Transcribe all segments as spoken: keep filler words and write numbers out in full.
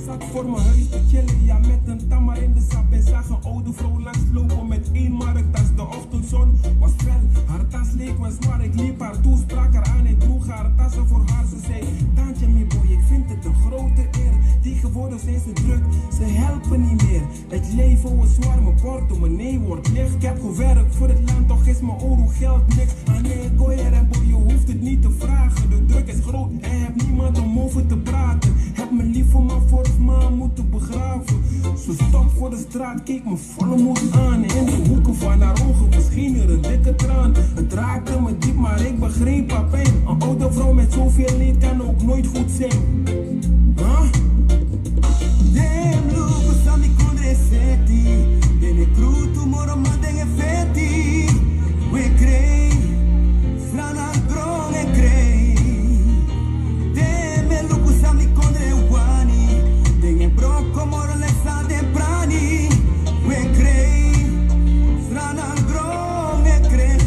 Zat voor mijn huis te chillen, ja, met een tamarind in de sap en zag een oude vrouw langslopen met een markttas. De ochtendzon was fel, haar tas leek wel zwaar. Ik liep haar toe, sprak haar aan en droeg haar tassen voor haar. Ze zei: "Tante, mi boy, ik vind het een grote eer. Tegenwoordig zijn ze druk, ze helpen niet meer. Het leven wordt zwaar, mijn portemonnee wordt leeg. Ik heb gewerkt voor het land, toch is mijn oro geld niks." Ane goyer en boy, je hoeft het niet te vragen. De druk is groot en heb niemand om over te praten. Heb mijn lieve man vorig maand moeten begraven. Ze stond voor de straat, keek me volle moed aan. In de hoeken van haar ogen verscheen er een dikke traan. Het raakte me diep, maar ik begreep haar pijn. Een oude vrouw met zoveel leed kan ook nooit goed zijn. Huh? Dem luku san mi kondre seti. Den e krutu moro ma den e feti. We krei, Sranan gron e krei. Dem e luku san mi kondre wani. Den e broko moro leki san den prani. We krei, Sranan gron e krei.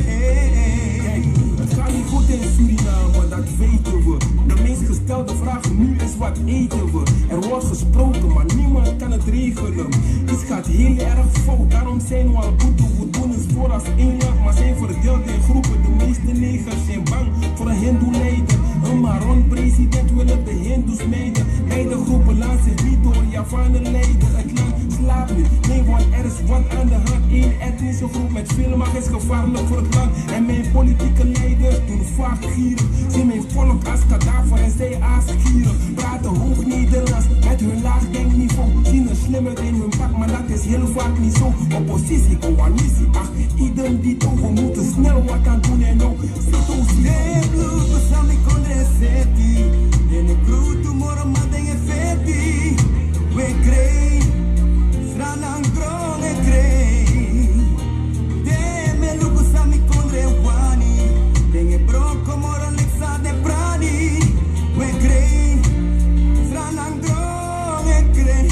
Kijk, het gaat niet goed in Suriname, dat weten we. De meest gestelde vraag nu is: wat eten we? Er wordt gesproken, maar niemand kan het regelen. Iets gaat heel erg fout, daarom zijn we al boete. We doen het voor als één land, maar zijn verdeeld in groepen. De meeste negers zijn bang voor een hindoe-leider. Een Maron-president willen de hindoes mijden. Beide groepen laten zich niet door Javanen leiden. Het land slaapt niet, nee, want er is wat aan de hand. Eén etnische groep met veel macht is gevaarlijk voor het land. En mijn politieke leiders doen vaak gierig. Zien mijn volk als kadaver en zij als gieren. Praten hoog Nederlands met hun laag denkniveau. Zien een slimmerd in hun pak, maar dat is heel vaak niet zo. Oppositie, coalitie, ach, idem dito. We moeten snel wat aan doen en ook. Situsi. Dem luku san mi kondre seti. Den e krutu moro ma den e feti. We krei, Sranan gron e krei. Dem e luku san mi kondre wani. Den e broko moro leki san den prani. We krei, Sranan gron e krei.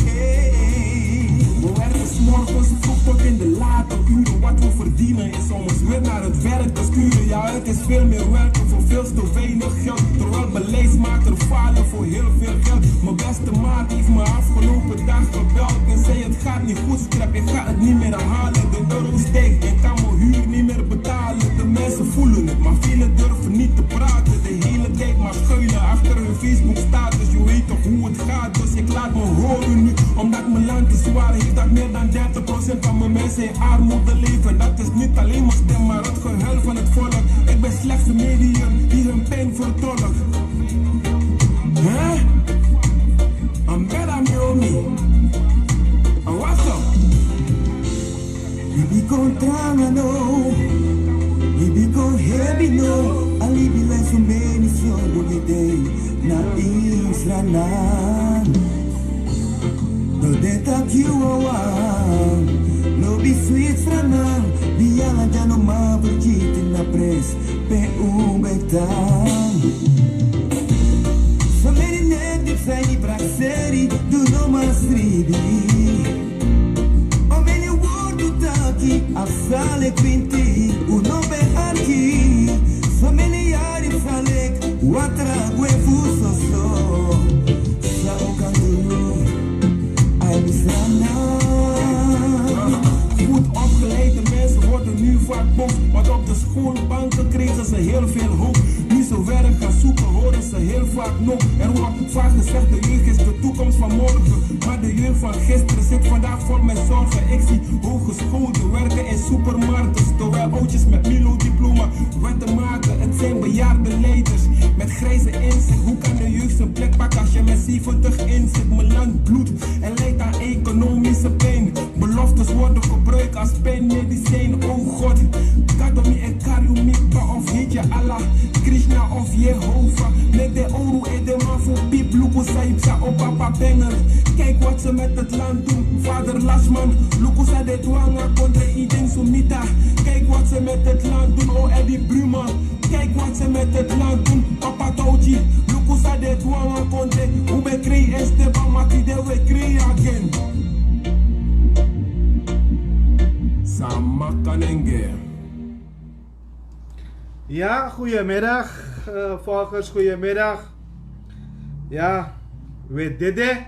We werken 's morgens vroeg tot in de late uren. Wat we verdienen is om ons weer naar het werk te sturen. Ja, het is veel meer werken voor veel te weinig geld. Terwijl beleidsmakers falen voor heel veel geld. Mijn beste maat heeft me afgelopen dag gebeld en zei: "Het gaat niet goed, scrap, ik ga het niet meer halen. De euro stijgt en kan mijn huur niet meer betalen." De mensen voelen het, maar velen durven niet te praten. De hele tijd maar schuilen achter hun Facebook-status. Je weet toch hoe het gaat, dus ik laat me horen nu. Omdat mijn land te zwaar heeft, dat meer dan dertig procent van mijn mensen in armoede leven. Dat is niet alleen mijn stem, maar het gehuil van het volk. Ik ben slechts een medium die hun pijn vertolkt. Hè? Ambera mi omi. Awaso. Libi kon tranga no, libi kon hebi no, a libi lai sumeni sorgu di dei na Sranan. No den taki wawa, no be sweet Sranan, di ala dya no man vergeten na pres pe un ben tan. So many natives a ini prakseri, du no man sribi. O meni wordu taki, a sale kwinti, un no ben arki. So many yari fu sale, watra gwe fu soso. Sa un kan du, ai mi Sranan. Goed opgeleide mensen worden nu vaak boos, want op de schoolbanken kregen ze heel veel hoop. Nu ze werk gaan zoeken, horen ze heel vaak no. Er wordt vaak gezegd: de jeugd is de toekomst van morgen. Maar de jeugd van gisteren zit vandaag vol met zorgen. Ik zie hogescholen werken in supermarkten, terwijl oudjes met Milo-diploma wetten maken. Het zijn bejaarde leiders met grijze inzicht. Hoe kan de jeugd zijn plek pakken als je met zeventig in zit? Mijn land bloedt en lijdt aan economische pijn. Beloftes worden gebruikt als pijnmedicijn. Oh God, kado mi e kari yu, Mikpa of heet je Allah, Krishna of Jehovah. Met de oru e de man fu pip, luku san yu psa, o papa Bengel. Kijk wat ze met het land doen, vader Lashman. Luku san den e du nanga kondre, Eden Sumita. Kijk wat ze met het land doen, o Eddie Bruma. Kijk wat ze met het land doen, papa Touchi. Luku san den e du nanga kondre, un ben krei este, ma tide we krei again. Sama Kanenge. Ja, goedemiddag, eh, volgers, goedemiddag. Ja, we dede.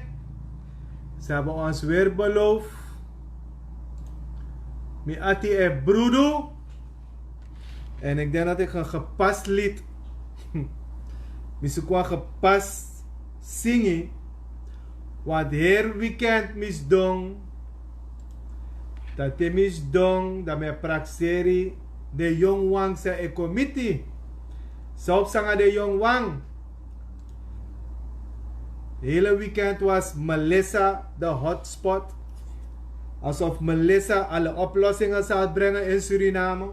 Ze hebben ons weer beloofd. Mi ati e brudu. En ik denk dat ik een gepast lied. Mi sukwa gepast singi. Want her weekend misdong. Dat te misdong, dat me prakseri. De jong wang sa e komiti. Sa op sanga de jong wang. Hele weekend was Melissa de hotspot. Alsof Melissa alle oplossingen zal brengen in Suriname.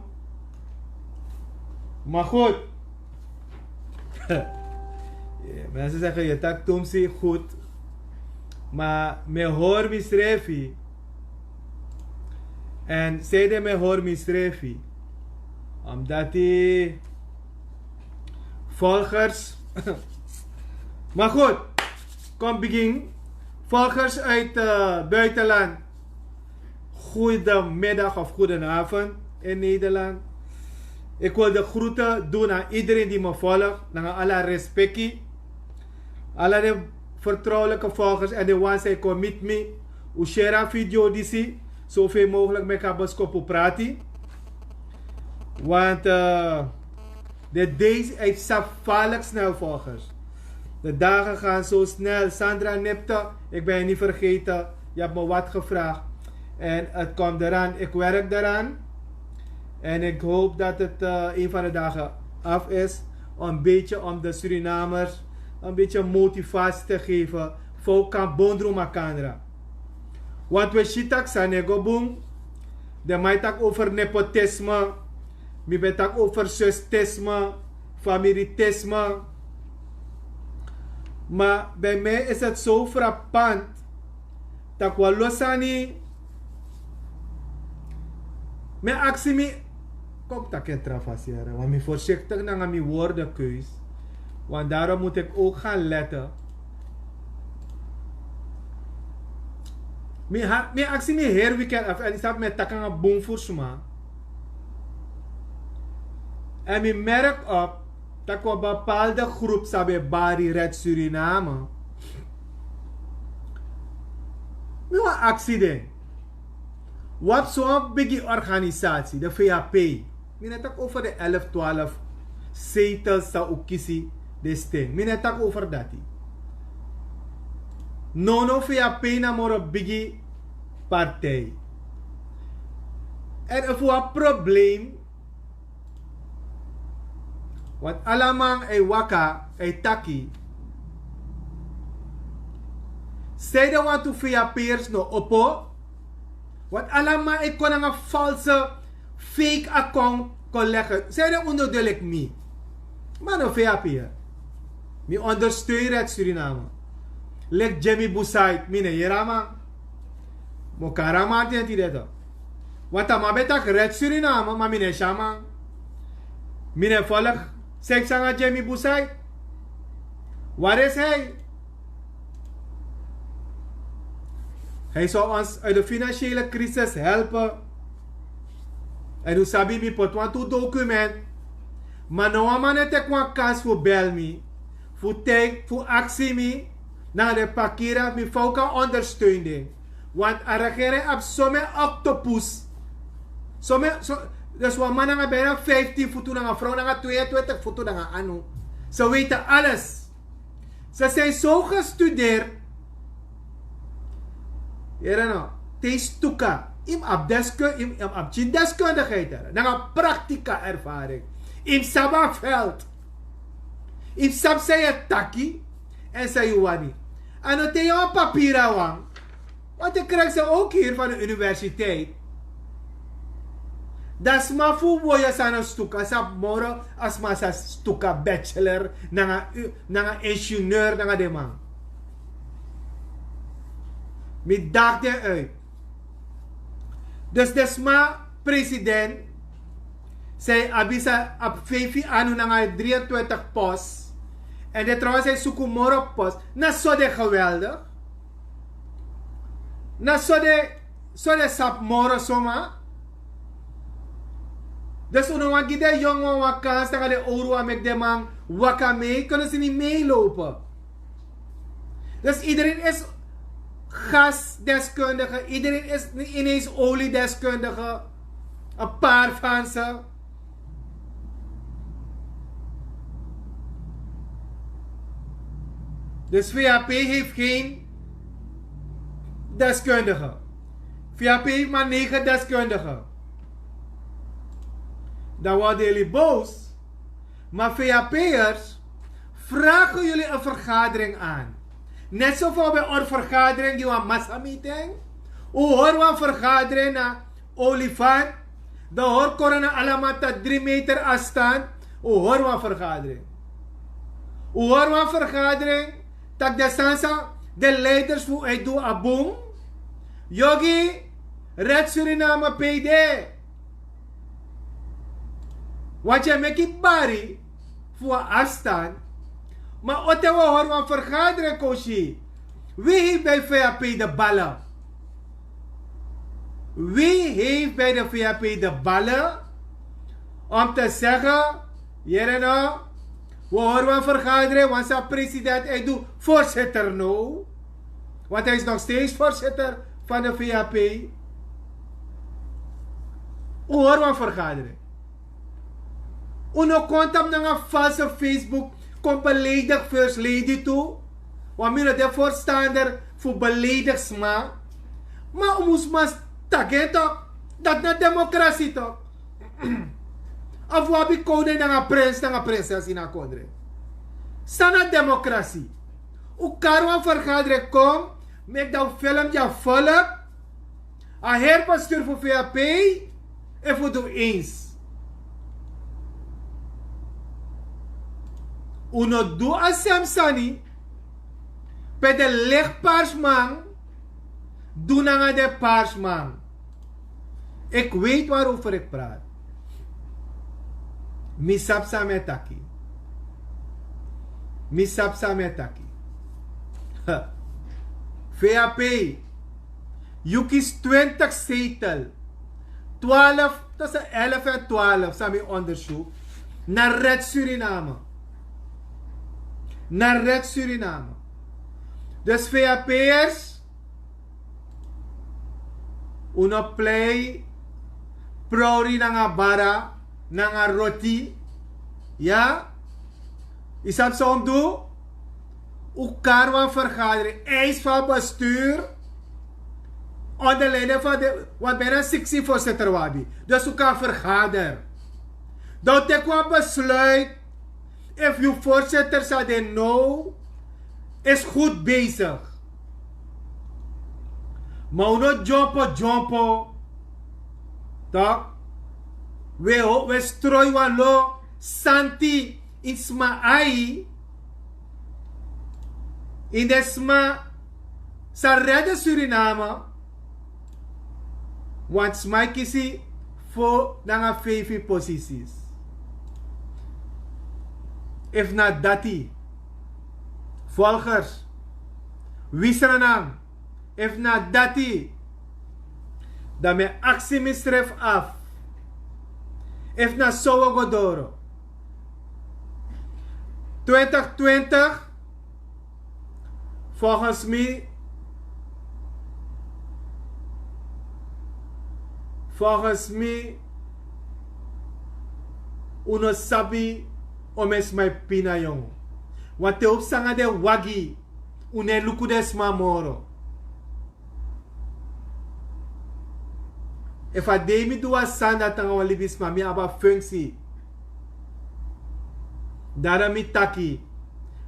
Maar goed. Ja, mensen zeggen je tak tumsi goed. Maar me hoor misrefi. En zei de me hoor misrefi. Omdat die volgers. Maar goed, kom begin. Volgers uit het buitenland. Goedemiddag of goedenavond in Nederland. Ik wil de groeten doen aan iedereen die me volgt. Nanga ala respecti. Ala de vertrouwelijke volgers en de ones die commit me. U share a video disi. Zoveel mogelijk met Kabaskopu prati. Want eh, de days, het is gevaarlijk snel volgers. De dagen gaan zo snel. Sandra Nipte, ik ben je niet vergeten. Je hebt me wat gevraagd. En het komt eraan. Ik werk eraan. En ik hoop dat het eh, een van de dagen af is. Een beetje om de Surinamers een beetje motivatie te geven. Voor kan bondru makandra. Want we si tak' sani e go bun. Den man e taki over nepotisme. Mi ben taki over sistisme, familitisme. Maar bij mij is het zo frappant dat' wan lo sani. Mi aksi mi, kon taki en tra fasi yara, want mi voorzichtig nanga mi woordenkeus. Want daarom moet ik ook gaan letten. Mi ha mi aksi mi heri weekend af en yu sabi mi e taki nanga bun fu sma. En mi merk op tak' wan bepaalde groep sabi e bari Red Suriname. Mi wan aksi den. Wi abi so wan bigi organisasi de vap. Mi no e taki over de elf twaalf zetels san un kisi. Disting mi no e taki over dati. Nono vap na moro bigi partij. En efu wan probleem. Want ala man e waka e taki. Sei de wantu vapers no opo. Want ala man e kon nanga false fake account kon legi. Sei de un no de leki mi. Ma no vaper. Mi ondersteun Red Suriname. Leki Jimmy Busait mi no yere a man. Mo kari a man ten tide to. Want a man ben taki Red Suriname ma mi no e si a man. Mi no e volg. Sei psa nanga Jimmy Busait. Waar is hij? Hij zou ons uit de financiële crisis helpen. En un sabi mi poti wantu document. Ma no wan man no e teki wan kans fu bel mi fu teki fu aksi mi nanga den pakira fu mi fa un kan ondersteun den. Want a regering abi some octopus. Some so, dus wan man nanga bijna vijftien futu nanga vrouw nanga tweeëntwintig futu nanga anu. Ze weten alles. Ze zijn zo gestudeerd. Yere no, te yu stuka yu mus abi desku yu mus abi deskundigheid, nanga praktika ervaring. Yu mus sabi a veld. Yu mus sabi san yu e taki. En san yu wani. A no te yu abi papira wan. Want yu krijg ze ook hier van de universiteit. Dan sma fu woyo san no stuka sabi moro a sma san stuka bachelor nanga ingenieur nanga den man. Mi dagi den uit. Dus den sma president san yu abi san abi feifi anu nanga yu drientwintig pos. En den trouwens san yu suku moro pos na so den geweldig. Na so den so den sabi moro soma. Dus un no wani gi den yongu wan wan kans nanga den owru wan meki den man waka mei kon no sini mei lopen. Dus idereen is gasdeskundige. Iedereen is niet ineens oliedeskundige. Een paar van ze. Dus V H P heeft geen deskundige. V H P heeft maar negen deskundigen. Dan worden jullie boos. Maar V H P'ers, vragen jullie een vergadering aan. Net zo voor bij een vergadering, die een massameeting. Hoe horen we een vergadering naar olifant? Dan hoor corona allemaal tot drie meter afstand. Hoe horen we een vergadering? Hoe horen we een vergadering? Dat de Sansa, de leiders voor het doel aboom. Yogi, Red Suriname P D. Want yu e meki bari fu wan afstand. Ma ote wi hori wan vergadering kon si. Wie heeft bij V H P de ballen? Wie heeft bij de V H P de ballen om te zeggen: Yere no, we horen wan vergadering, want zijn president, hij doet voorzitter no. Want hij is nog steeds voorzitter van de V H P. Un hori wan vergadering. Un no kon tapu nanga false Facebook kon beledig First Lady tu. Want mi no de voorstander voor beledig sma. Ma un mus man taki en toch. Dat na democratie toch. Of wi abi koning nanga prins nanga prinses in a kondre. San na democratie? Un kari wan vergadering kon, meki dan un film dya volk. A heri bestuur fu V H P efu du eens. Un no du a sem sani pe de lichtpaarsman du nanga de paarsman. Ik weet waarover ik praat. Mi sabi san mi e taki. Mi sabi san mi e taki. V H P, yu kisi twintig zetel. Twaalf, tussen elf en twaalf, san mi onderzoek. Na Red Suriname. Na Red Suriname. Dus VHP'ers, un no plei, prori nanga bara, nanga roti. Ya? Yu sabi san un du? Un kari wan vergadering, eis van bestuur, onder leiding van de, want bijna siksi voorzitter wi abi. Dus un kan vergader. Dan un teki wan besluit. Efu yu voorzitter sa de no, is goed bezig. Ma un no dyompo dyompo. Toch? We ho-, we stroi wan lo santi ini sma ai. Ini den sma sa rede Suriname. Want sma e kisi fo nanga feifi posities. Efu na dati, volgers, wi Sranan, efu na dati, dan mi e aksi misrefi afu. Efu na so wi o go doro. Twintig twintig, volgens mi, volgens mi, un no sabi omeni sma e pina yu. Want te un psa nanga den wagi, un no e luku den sma moro. Efu a dei mi du wan sani dati nanga wan libisma, mi abi a funksi. Daarom mi taki,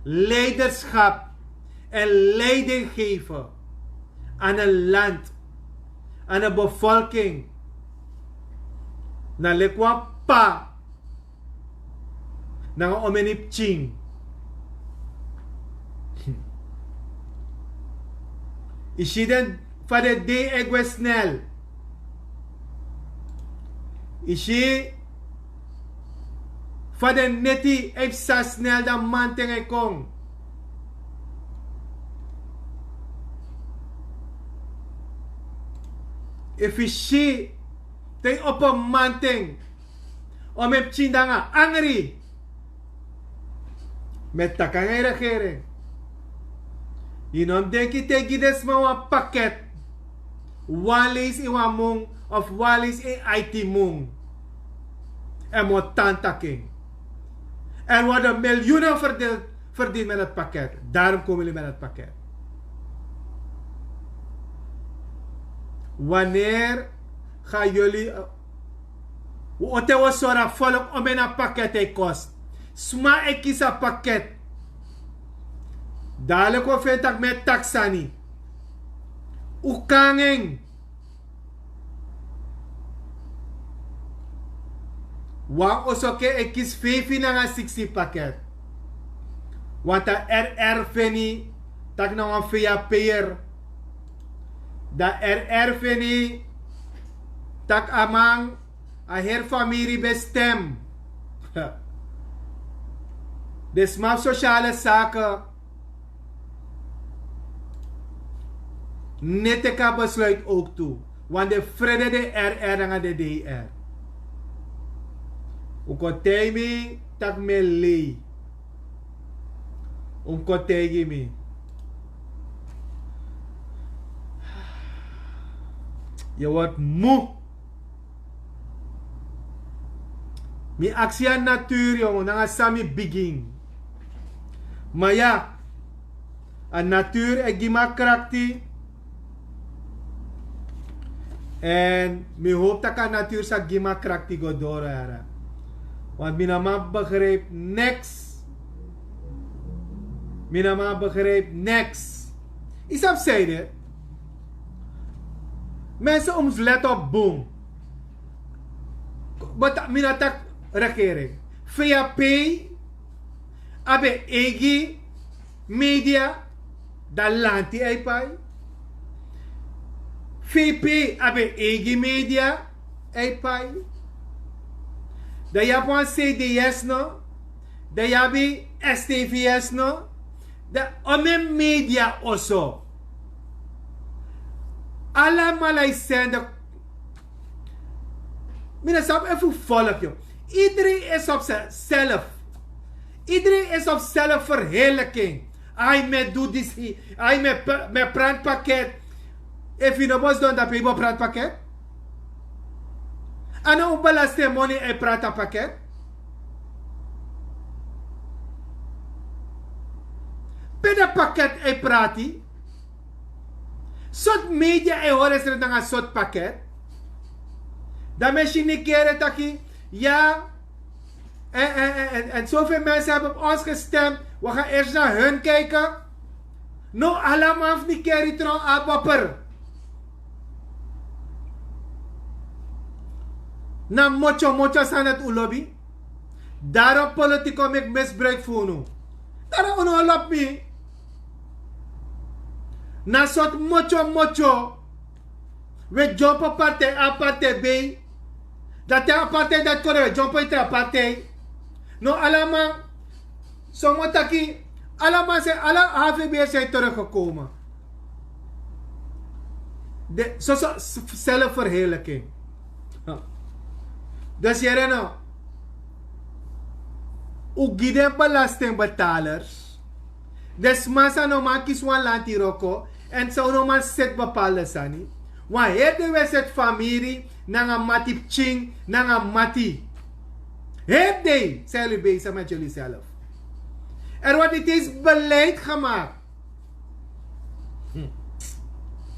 leiderschap en leiding geven aan een land, aan een bevolking, na leki wan p'pa nanga omeni pikin. Yu si den fa den dei e gwe snel. Yu si fa den neti e psa snel, dan manten e kon. Efu yu si te yu opo manten, omeni pikin nanga angri. Mi e taki nanga yu regering. Yu no mus denki te gi den sma wan paket, wan leisi ini wan mun of wan leisi ini aiti mun, èn mi o tan taki en. Er worden miljoenen verdeeld, verdiend met het pakket. Daarom komen jullie met het pakket. Wanneer gaan jullie, eh, un o te un o sori a folok omeni a paket e kosi. Sma e kisi a paket. Dadilik un o feni tak' mi e taki sani. Un kon nanga en. Wan oso ken e kisi feifi nanga siksi paket. Want a rr feni tak' na wan feya peier. Dan rr feni tak' a man, a heri famiri ben stem. Den sma fu sosiale sake no e teki a besluit ook tu. Want den frede den rr nanga den dr. Un kon taigi mi tak' mi e lei. Un kon taigi mi. Yu word mu. Mi aksi a natuur, yongo, nanga san mi bigin. Ma ya, a natuur e gi mi a krakti. Èn mi howpu tak' a natuur sa gi mi a krakti go doro, yara. Want mi no man begrijp niks. Mi no man begrijp niks. Yu sabi san ede? Mensen, un mus let op bun. But mi no taki regering. Vap abi en eigi media, dan lanti e pai. Vp abi en eigi media, e pai. Dan yu abi wan cds no, dan yu abi stvs no, dan omeni media oso. Alamala e sende. Mi no sabi efu folki yu. Iedereen is op zichzelf. Iedereen is op zelfverheerlijking. Ai, mi e du disi. Ai, mi e p-, mi e prati paket. Efu yu no bo sidon, dan pe yu bo prati paket? A no un belastingmoni e prati a paket? Pe den paket e prati? Sortu media e hori en srefi nanga sortu paket? Dan mi e si Nigeria taki, ya, en, en, en, en, en zoveel mensen hebben op ons gestemd. We gaan eerst naar hun kijken. No, alamala fu Nigeria tron a bopper. Na motyo motyo sani dati un lobi. Daarom politiek o meki misbruik fu unu. Daarom unu o lobi mi. Na sortu motyo motyo. We dyompo partij A, partij B. Dan te a partij dati kon, dan we dyompo ini tra partij. No, alamala, so mi o taki, alamala, se ala hvb'ers zijn teruggekomen. De, so, so, s-, zelfverheerlijking. Dus yere no. Un gi den belastingbetalers. Den sma san no man kisi wan lanti wroko, èn san no man seti bepaalde sani. Wan heri dei un e seti famiri nanga mati pikin nanga mati. Heri dei san yu ben bezig met yu zelf. Er wordt niet eens beleid gemaakt. Hm.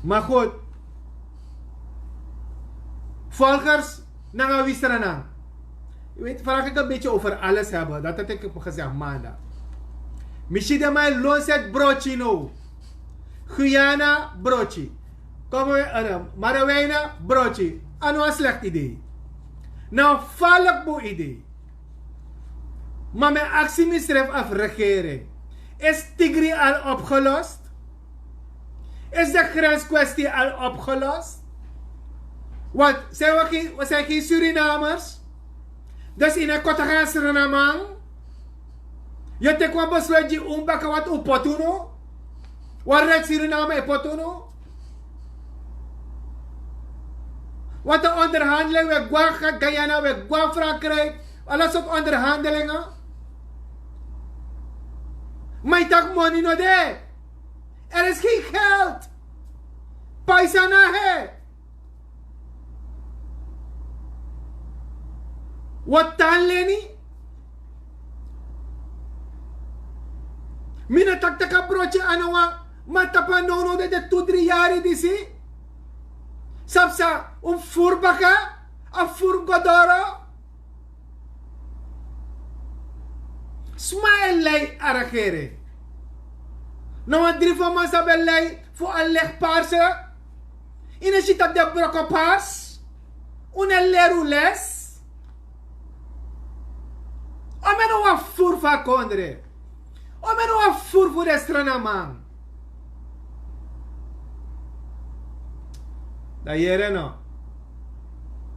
Maar goed. Volgers, nanga wi Sranan. Je weet, vandaag ga ik een beetje over alles hebben. Dat had ik gezegd maandag. Mi si den man e lon seti broki no. Guyana broki. Kom we, eh, Marowijnen broki. A no wan slecht idee. Na wan falek bun idee. Maar mi e aksi misrefi of regering. Is Tigray al opgelost? Is de grenskwestie al opgelost? Want zijn we geen, we zijn geen Surinamers? Dus yu no e koti nanga Sranan. Yu o teki wan besluit gi un baka, want un poti unu. Wan red Suriname e poti unu. Want a onderhandeling, we gwe na Guyana, we gwe na Frankrijk. Ala sortu onderhandelingen. Ma yu taki moni no de. Er is geen geld. Paisa na he. Wat tan leni? Mi na taki taki a brotye a no wan man tapu a nownow de de tu dri yari disi. Sabi san un furu baka, a furu go doro. Sma e lei a regering. Na wan dri fu man sabi e lei fu a legi parse. Yu no si taki den broko pars. Un no e leri un les. O men no wan furu fu a kondre. O men no wan furu fu den stranaman. Dan yere no.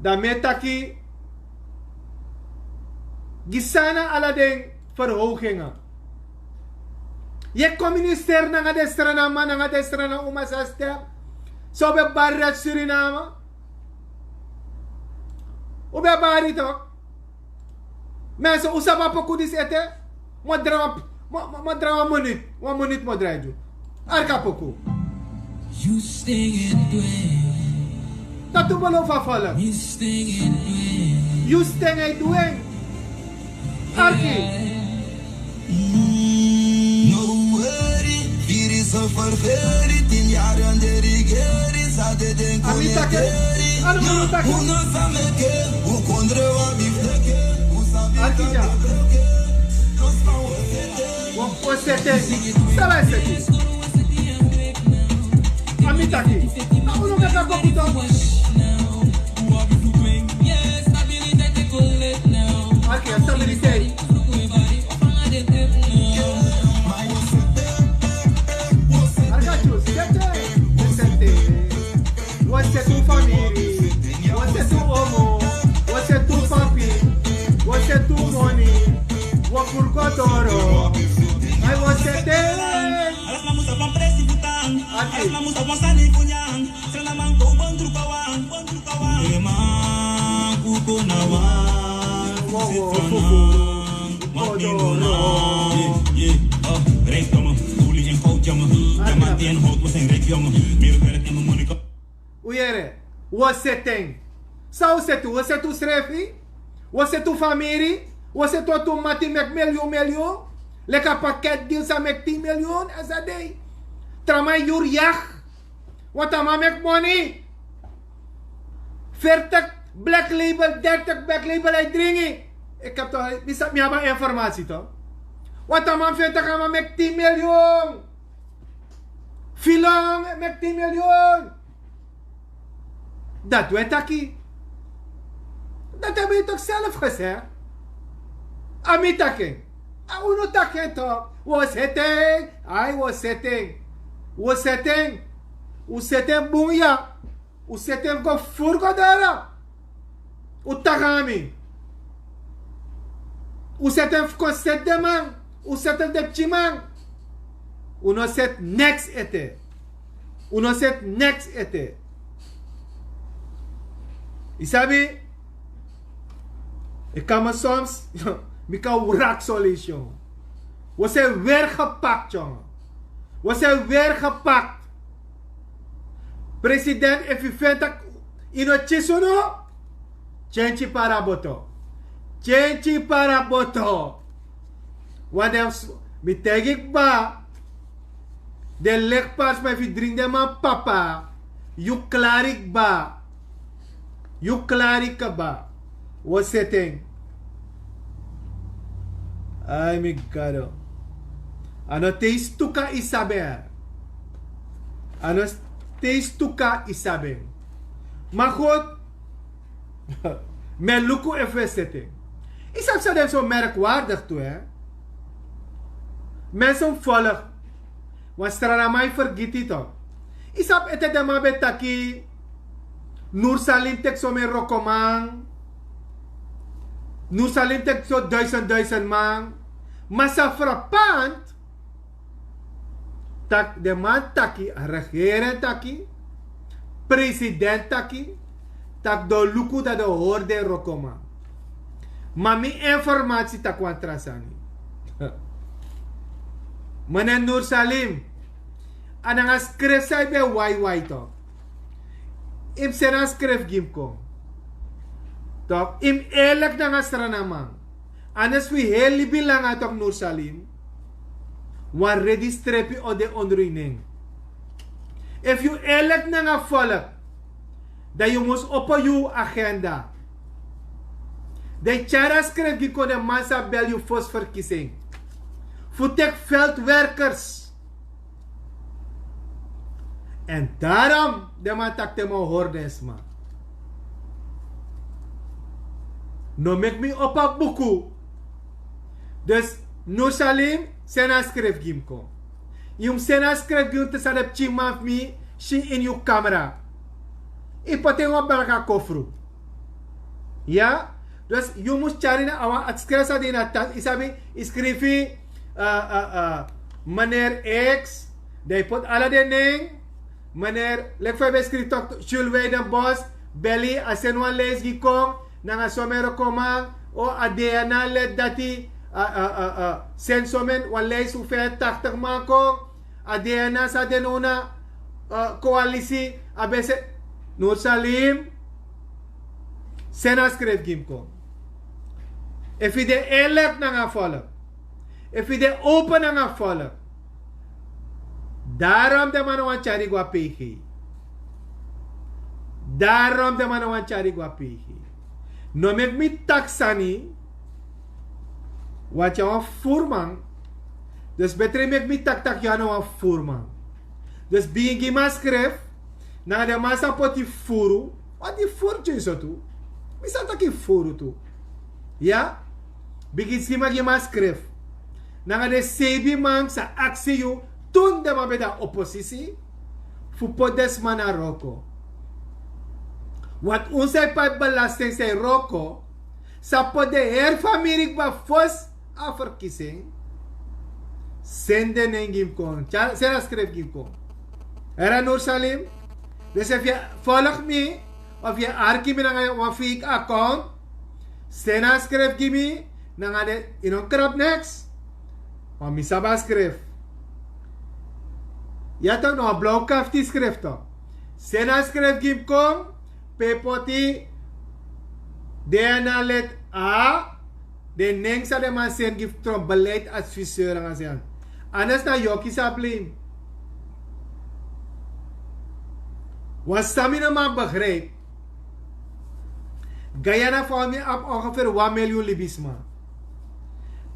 Dan mi e taki gi san na ala den verhogingen. Yu e kon ministeri nanga den stranaman nanga den strana uma san stem. So un ben bari dati Suriname. Un ben bari tok. Mensen, un sabi a poku disi ete. Mo drai wan, mo, mo, mo drai wan minute. Wan minute mo drai gi un. Arki a poku. Dati un beloof a volk. Yu sten e du en. Arki. Amita ke. Anu munu taki. Arki dya. Wan, wan sete. Sala sete. Amita ke. Na unu meki a poku tok. Arki a stabiliteit. Arki a sete. Sete. Wan sete un famiri. Wan sete un omo. Wan sete un papi. Wan sete un moni. Wan furu go doro. Ai wan sete. Arki. Un yere, un o sete en. San un o sete? Un o sete un srefi? Un o sete un famiri? Un o sete un tu mati meki milyun milyun? Leki a paket deal san meki tin milyun a sa dei. Tra man e yuru yagi. Wan tra man meki moni. Veertig Black Label, dertig Black Label a e dringi. Ik heb toch, mi sa, mi abi a informatie toch. Wan tra man veertig a man meki tin milyun. Filon meki tin milyun. Dati un e taki. Dati a ben yu toch zelf gezegd. A mi taki en. A unu taki en toch. Un o sete en. Ai un o sete en. Un o sete en. Un sete en bun ya. Un sete en fu go furu go doro. Un taki nanga mi. Un sete en fu kon seti den man. Un sete en fu den pikinman. Un no seti neks ete. Un no seti neks ete. Yu sabi? Yu kan mi soms mi kan wrak solisyon. Wi zijn weer gepakt, jongen. Wi zijn weer gepakt. President, efu yu feni tak' yu no kisi unu, tyentyi para boto. Tyentyi para boto. Wan den, mi taigi kba. Den leki parsma, efu yu dringi den man papa, yu klari kba. Yu klari kba. Wi o seti en. Ai mi Gado. A no te yu stuka yu sabi en. A no te yu stuka yu sabi en. Ma goed. Mi e luku efu wi e seti en. Yu sabi san de so merkwaardig tu, hè? Mensen volg. Wan strana man e fergiti toch. Yu sabi ete den man ben taki Noor Salim teki so meki wrokoman. Noor Salim teki so duizend duizend man. Ma san frappant, tak' den man taki, a regering taki, president taki, tak' den o luku dati den o hori den wrokoman. Ma mi informatie taki wan tra sani. Meneer Noor Salim, A nanga skrifi san yu ben waiwai tok'. Yu mus seni a skrifi gi mi kon. Tok', yu mus eerlik nanga sranaman. Anders fu yu heri libi langa tok', Nursalim, wan redi strepi o de ondro yu nen. Efu yu eerlik nanga volk, dan yu mus opo yu agenda. Den tyari a skrifi gi kon, den man sa bel yu fosi verkiezing fu teki veldwerkers. En daarom den man taki te mi o hori den sma. No meki mi opo a buku. Dus Nursalim, seni a skrifi gi mi kon. Yu mus seni a skrifi gi mi, te san den pikinman fu mi si ini yu kamera. Yu poti en wan blaka kofru. Ya. Dus yu mus tyari na a wan, a skrifi san de ini a tas, yu sabi, yu skrifi, eh, eh, eh, meneer X, dan yu poti ala den nen. Meneer, leki fa yu ben skrifi tok', Jules Weidenbos, beli, a seni wan lijst gi kon, nanga somen rokoman, o, a DNA leti dati, a, a, a, a, seni somen wan lijst fu vijfentachtig man kon, a DNA san de now na, eh, koalisi, a ben seni, Nursalim, seni a skrifi gi mi kon. Efu yu de eerlik nanga volk, efu yu de open nanga volk, daarom den man no wani tyari yu go na P G. Daarom den man no wani tyari yu go na P G. No meki mi taki sani, want yu na wan voerman. Dus beter meki mi taki taki yu na wan voerman. Dus bigin gi mi a skrifi, nanga den man sa poti furu. Want yu furu tu yu so tu. Mi sa taki furu tu. Ya? Bigin gi mi a skrifi. Nanga den sebi man sa aksi yu, toen den man ben de na oposisi, fu poti den sma na wroko. Want un san e pai belasting, san e wroko, sa poti den heri famiri kba fosi a verkiezing. Seni den nen gi mi kon. Tyari, seni a skrifi gi mi kon. Heri a Nursalim. Dus efu yu e volg mi, of yu e arki mi nanga wan fake account, seni a skrifi gi mi, nanga den, yu no krap niks. Want mi sabi a skrifi. Ya tok', na wan blaw kafti skrifi tok'. Seni a skrifi gi mi kon, pe yu poti DNA leti, a, den nen san den man seni gi fu tron beleidsadviseur nanga sani. Anders na yu o kisi a blame. Want san mi no man begrijp, Guyana fu mi abi ongeveer wan miljoen libisma.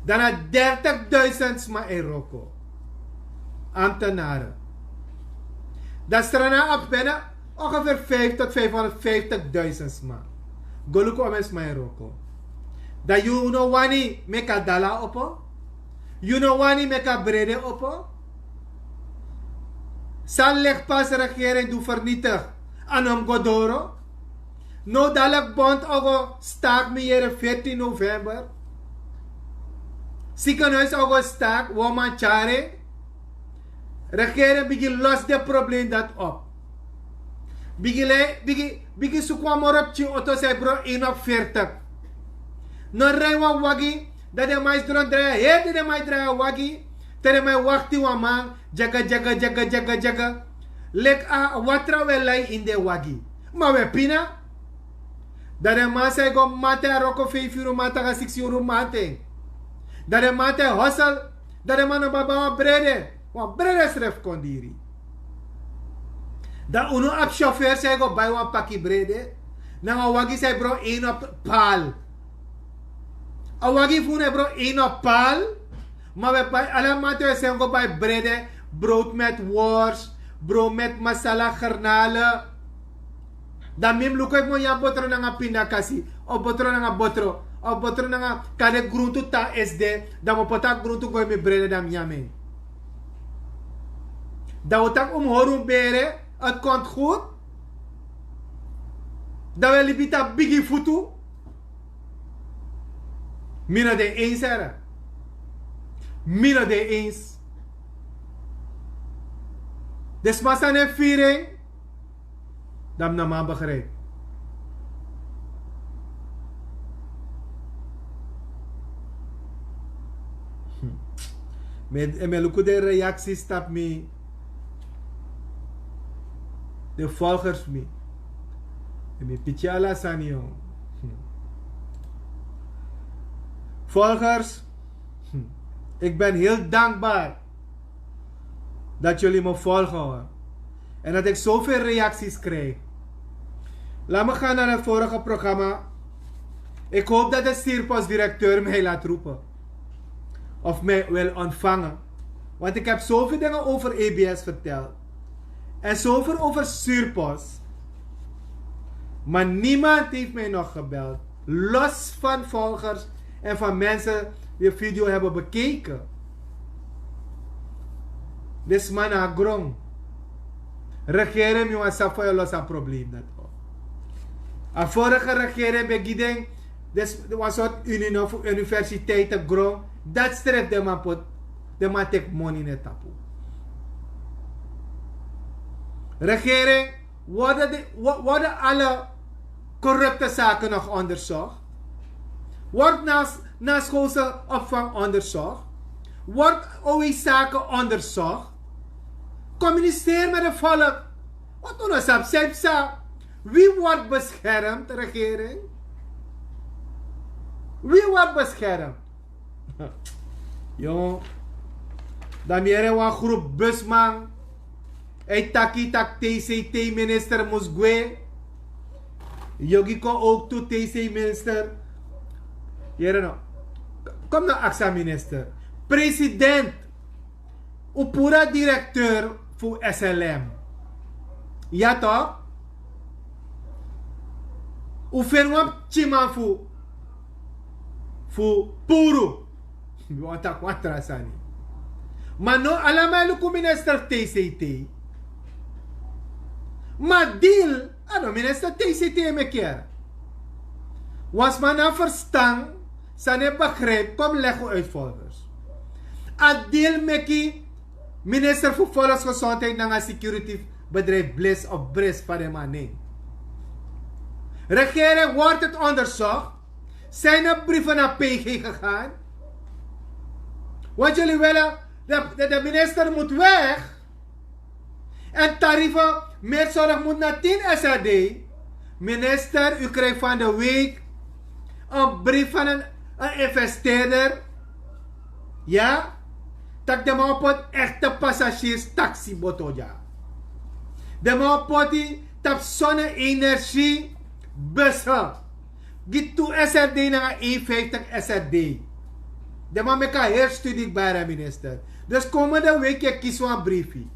Dan na dertigduizend sma e wroko. Ambtenaren. Dan Sranan abi bijna ongeveer vijf tot vijfhonderdvijftigduizend sma. Go luku omeni sma e wroko. Dan yu no wani meki a dala opo? Yu no wani meki a brede opo? San Legpas regering du vernietig, a no mus go doro. No, dadelijk bond o go staak, mi yere, veertien november. Ziekenhuis o go staak, wan man tyari. Regering bigin los den probleem dati op. Bigin lei, bigin, bigin suku wan moro pikin oto san e bron een op veertig. No rij wan wagi, dan den man e sidon drai, heri den man e drai a wagi. Te den man e wakti wan man, dyaga, dyaga, dyaga, dyaga, dyaga. Leki a watra we lai ini den wagi. Ma we pina. Dan den man san e go mati a wroko, feifi yuru mati nanga siksi yuru mati. Dan den man te hosel, dan den man no bai wan brede. Wan brede srefi kon diri. Dan unu abi chauffeur san e go bai wan paki brede nanga wan wagi san e bron een op paal. A wagi fu unu e bron een op paal. Ma we bai, ala mati we seni go bai brede, brood met worst, brood met masala, garnalen. Dan mi mus luku efu mi o nyan botro nanga pindakasi, of botro nanga botro, of botro nanga kande gruntu tan esde, dan mi o poti a gruntu go ini mi brede, dan mi nyan en. Dan un taki un mus hori un bere, het komt goed. Dan we libi tapu bigi futu. Mi no de eens, heri. Mi no de eens. Den sma san e firi en, dan mi no man begrijp. Hm. Mi e, mi e luku den reaksi tapu mi. De volgers mi. En mi piti ala sani, jong. Volgers, ik ben heel dankbaar dat jullie me volgen, hoor. En dat ik zoveel reacties krijg. Laat me gaan naar het vorige programma. Ik hoop dat de sierpasdirecteur mij laat roepen of mij wil ontvangen. Want ik heb zoveel dingen over E B S verteld. En zoveel over sierpos. Maar niemand heeft mij nog gebeld. Los van volgers en van mensen die de video hebben bekeken. Dit is man a grong. Regering mi wan sabi fa yu o losi a probleem dati. A vorige regering ben gi den, dus wan sort uni no fu universiteiten gron. Dati strefi den man poti, den man teki moni na tapu. Regering, worden de, wo- worden alle corrupte zaken nog onderzocht? Wordt naast, naast schoolse opvang onderzocht? Wordt O W zaken onderzocht? Communiceer met het volk. Wat unu sabi, sabi sa. Wie wordt beschermd, regering? Wie wordt beschermd? Jong, dan mi yere wan groep busman. Hij taki tak T C T minister mus gwe. Yogi kon ook tu T C minister. Yere no. Kom na aksa minister. President. Un puru a direkteur fu S L M. Ya toch? Un feni wan pikinman fu, fu puru. Mi wani taki wan tra sani. Ma no, ala man e luku minister fu T C T. Ma deal, a no minister T C T e meki. Wan sma na ferstan, san e begrijp, kom leg un uitvoerders. A deal meki minister fu volksgezondheid nanga security bedrijf blis of bris van de man nen. Regering, wordt het onderzocht? Zijn er brieven naar P G gegaan? Want jullie willen, de, de, de minister moet weg. En tarieven, meer zorg moet naar tien S R D. Minister, u kreeg van de week een brief van een, een investeerder. Ja? Dat de man op een echte passagierstaxi boto, ja. De man op die tap zonne-energie bussen. Gi tu S R D nanga een vijftig S R D. De man meki a heri studie, kbara minister. Dus komende week yu e kisi wan briefi.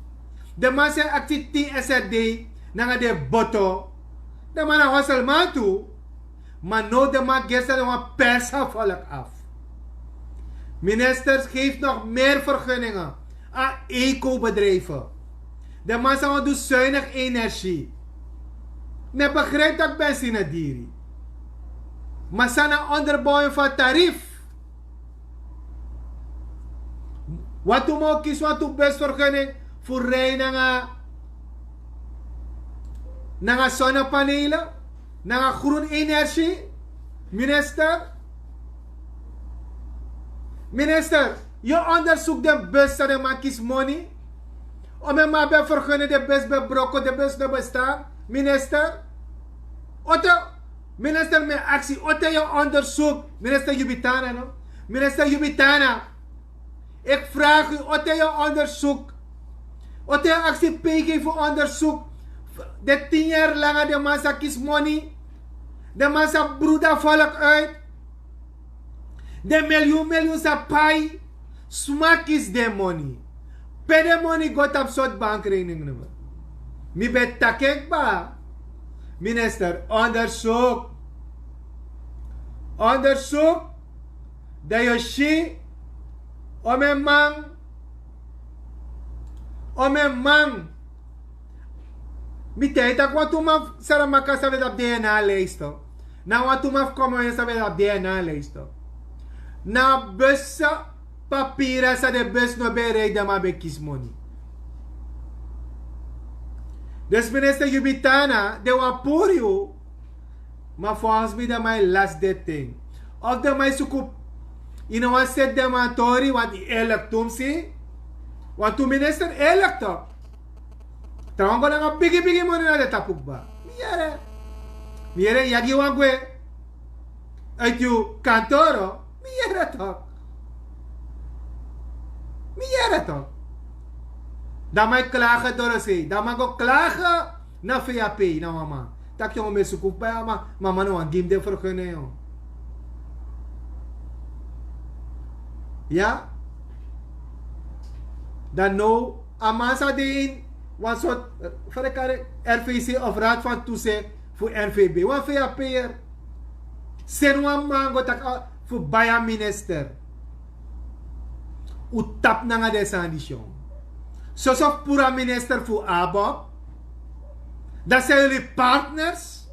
De man sa aksi tin S R D nanga den boto. De man na hosselman tu. Ma now de man gi wan pers a volk af. Ministers, geef nog meer vergunningen aan ecobedrijven. De man sa wani du zuinig energie. Mi e begrijp tak benzine diri. Ma san na onderbouwing fu a tarief? Wantu man o kisi wantu busvergunning fu rij nanga, nanga zonnepanelen, nanga groen energie? Minister? Minister, yu onderzoek den bus san den man kisi moni? Omeni man ben vergunning, den bus ben broko, den bus no bestaan. Minister? Ote, minister, mi e aksi, ote yu onderzoek? Minister Jubitana, no? Minister Jubitana, ik vraag u, ote yu onderzoek? Ote yu aksi P G fu onderzoek? Den tin yari langa den man sa kisi moni. Den man sa bruda volk uit. Den miljoen miljoen sa pai. Sma kisi den moni. Pe den moni go tapu sortu bankrekening nummer? Mi ben taki en kba. Minister, onderzoek. Onderzoek. Dan yu o si. Omeni man. Omeni man. Mi taigi tak' wantu man fu Saramaka san ben de na a D N A-lijst. Na wantu man fu Komoni san ben de na a D N A-lijst. Na a bus papira san den bus no ben e rij, den man ben kisi moni. Dus minister Jubitana, den wani puru yu. Ma volgens mi den man e lasi den ten. Of den man e suku, yu no wani seti den man tori, want yu eerlijk tumsi. Wantu minister eerlijk toch. Trawan go nanga bigi bigi moni na de tapu kba. Mi yere. Mi yere yagi wan gwe. Uit yu kantoro. Mi yere tok. Mi yere tok. Dan man e klage dorosei, dan man go klage na vap na wan man taki yu o mi e suku fu bai a man. Mama no wan gi mi den fergene yu. Ya. Dan no a man sa de ini wan sort ferkari, rvc of raad van toezicht fu nvb wan vap. Seni wan man go taki fu bai a minister. Un tapu nanga den sani disi. Soso fu puru a minister fu abob. Dan san yuli partners.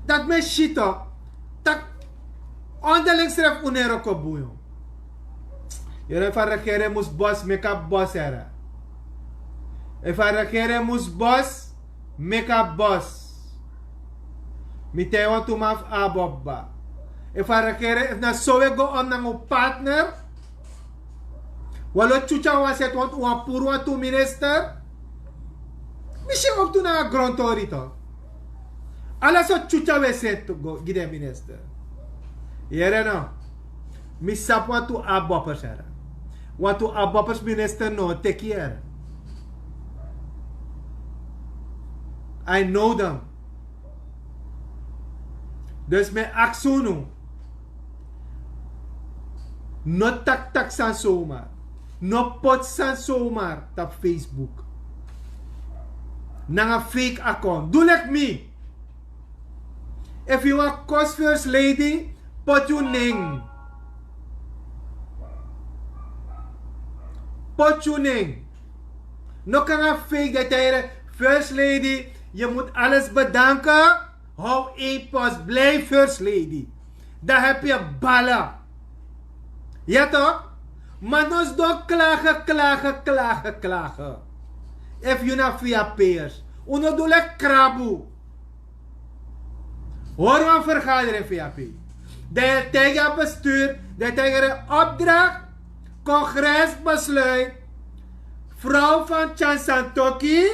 Dati mi e si tok. Tak' onderling srefi un no e wroko bun. Yere efu a regering mus bos meki a bos here. Efu a regering mus bos meki a bos. Mi taigi wantu man fu abob kba. Efu a regering efu na so un e go om nanga un partner. Wan lo tyutya wan seti wantu wan puru wantu minister. Mi si en op tu nanga grontori to. Ala so tyutya we seti go gi den minister. Yere no. Mi sabi wantu aboppers here. Wantu aboppers minister no teki here. I know them. Dus mi e aksi unu. No taktak sani somar. No poti sani somar tapu facebook. Nanga fake account du leki mi. Efu yu wan kosi first lady, poti yu nen. Poti yu nen. No kanga fake de tijden first lady. Yu mutu ales bedanke. How en pos blij first lady. Dan hebi yu bala. Ya tok. Ma no sidon klage klage klage klage. Efu yu na vap'ers un no du leki krabu. Hori wan vergadering vap. Dan yu taigi a bestuur, dan yu taigi a opdracht. Kongres besluit. Vrouw van chansantoki.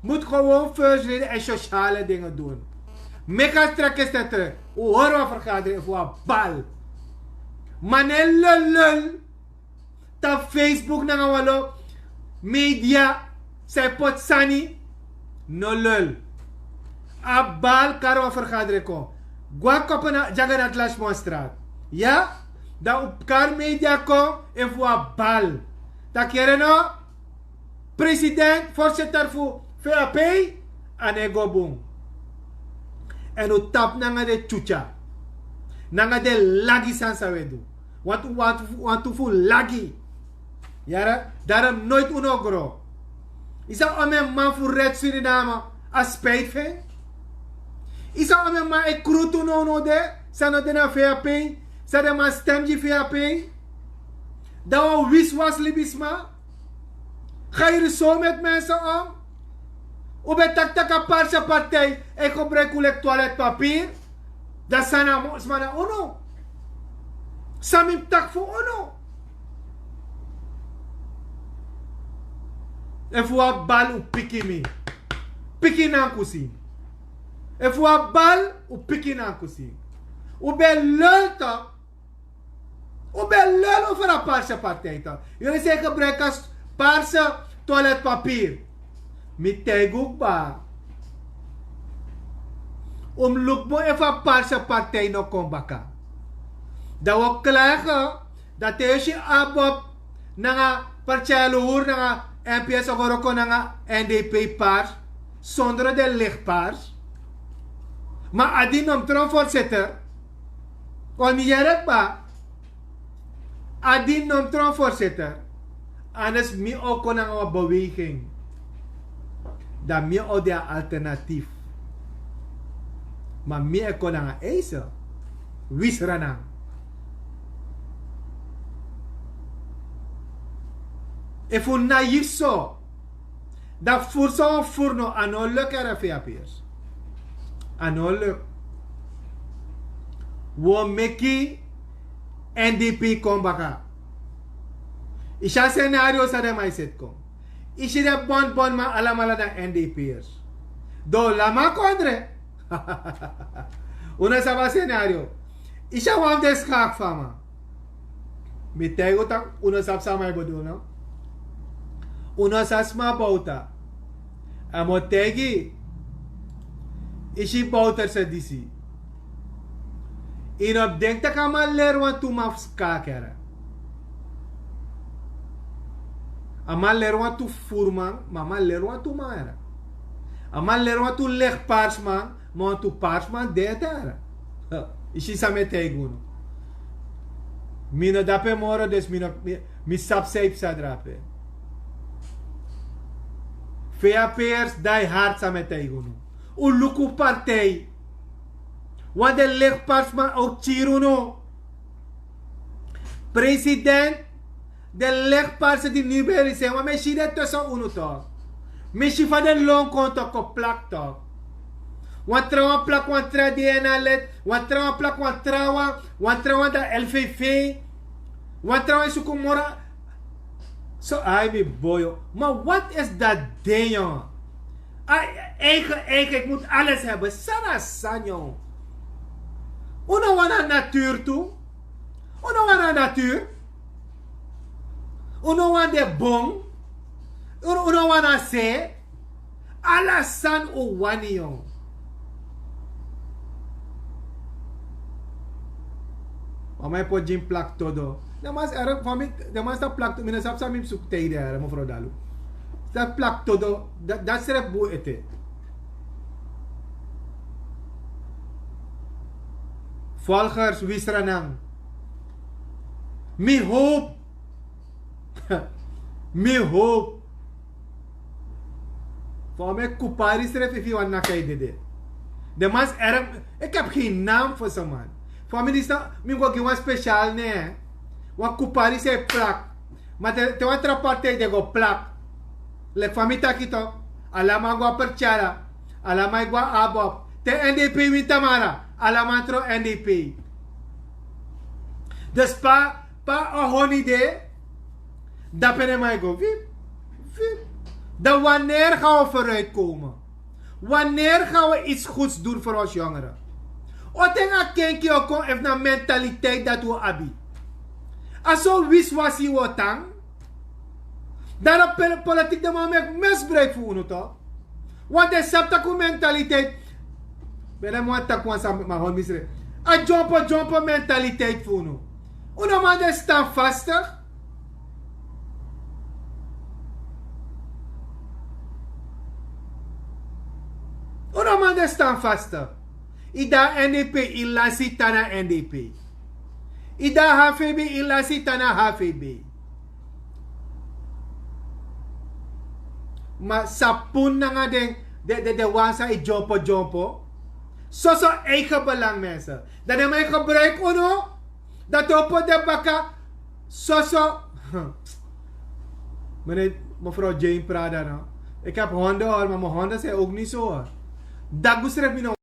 Moet gewoon first lady en sociale dingen doen. Meki a strek is te trek. Un hori wan vergadering efu wan bal. Ma no e lul lul. Tapu facebook nanga wan lo media. San e poti sani. No lul. A bal kari wan vergadering kon. Gwa kopo na dyaga na tlashman straat. Ya. Dan un kari media kon efu wan bal. Taki yere no. President voorzitter fu vap. A no e go bun. Èn un tapu nanga den tyutya. Nanga den lagi sani san un e du. Wantu wantu fu lagi. Yara. Darom noiti un no gro. Yu sa omen man fu red suriname. A spijti fu en. Yu sa omen man e krutu nownow de. San no de na vap. San den man stem gi vap. Dan wan wiswas libisma. Ga yuru so meti mense om. Un ben taki tak' a parse partij e gebruiki un leki toiletpapir. Dan san na mosma na unu. San mi mus taki fu unu. Efu wan bal un piki mi. Piki nankusi. Efu wan bal un piki nankusi. Un ben lul tok. Un ben lul over a parse partij tok. Yuli seke bruikas parse toiletpapir. Mi taigi un kba. Un mus luku bun efu a parse partij no kon baka. Dan wi o klage. Dan te yu si abob nanga partiyai luhuru nanga mps ogoroko nanga ndp pars. Sondro den legi pars. Ma a di no mus tron voorzitter. Kon mi yere kba. A di no mus tron voorzitter. Anders mi o kon nanga wan beweging. Dan mi o de a alternatief. Ma mi e kon nanga eise. Wisra nanga. Efu un naif so, dan furu san un furu no a no luk. Ere vap'ers, a no luk. Wi o meki ndp kon baka. Yu si a senario san den man e seti kon. Isi de bon bon man alamala na N D P'ers. Do lama kondre. Una sabi a senario. Isi a wan fu den skak fu a man. Mi taigi un tak' un no sabi sama e bedoel no. Un no sabi sma bowta. A mi o taigi yu si bowterse disi. Yu no mus denki tak' a man leri wantu man fu skakere. A man leri wantu furu man ma a man leri wantu man ere. A man leri wantu legi parsi man ma wantu parsi man de ete ere. Yu si san mi e taigi unu. Mi no dape moro dus mi no mi sabi san yu psa drape. Fea pers dai hard san mi e taigi unu. Un luku partij. Wan den legi parsi man o kiri unu. President, den legi parsi di niberi sen wan mi e si den tusun unu tok. Mi si fa den lon kon tok kon plak tok. Wan trawan plak wan tra di en na let wan trawan plak wan trawan. Wan trawan dan lvv. Wan trawan e suku moro. So ai mi boyo ma wat is dat ding jongen? Ai eigen eigen ik mut alles hebben sana san jongen. Un no wani a natuur tu. Un no wani a natuur. Un no wani den bon. Un no wani a se. Ala sani un wani yon. Mama e poti gi mi plaktodo. Den man si ere fa mi den man si a plaktodo mi no sabi san mi mus suku tei den ere mofrow dalu. Si a plaktodo. Dati srefi bun ete. Volgers wisra nan. Mi howpu. Mi howpu. Fa un meki kupari srefi efu yu wani naki a yu dede. Den man si erg. Eki abi gen nam fu se man. Fa mi disi na mi go gi wan spesial nen. Wan kupari san e plak. Ma te wan tra partij den go plak. Leki fa mi taki tok. Ala man go a pertyara. Ala man e go a abob. Te n d p win tamara ala man tron n d p. Dus pa pa a honi de. Dape den man e go vip vip. Dan waneri ga wi veruit komen? Waneri ga wi its guds doen vur ons yongere? Oten a kenki o kon efu na mentaliteit dati wi abi. A so wiswasi wi o tan. Dan na politik den man o meki misbruik fu unu tok. Want den sabi tak' un mentaliteit. Ben na mi wani taki wan sani ma hon misre. A dyompo dyompo mentaliteit fu unu. Un no man de standvastig. Un no man de standvastig. Yu de na n d p. Yu lasi tan na n d p. Yu de na h v b. Yu lasi tan na h v b. Ma sapun nanga den den wan san e dyompo dyompo. Soso eigen belang mense. Dan den man e gebruiki unu. Dan te un poti den baka. Soso. Mene mefrow jane prada no. Eki abi honden hori ma mi honden san e ouk ni so hori. Dagu srefi mi no.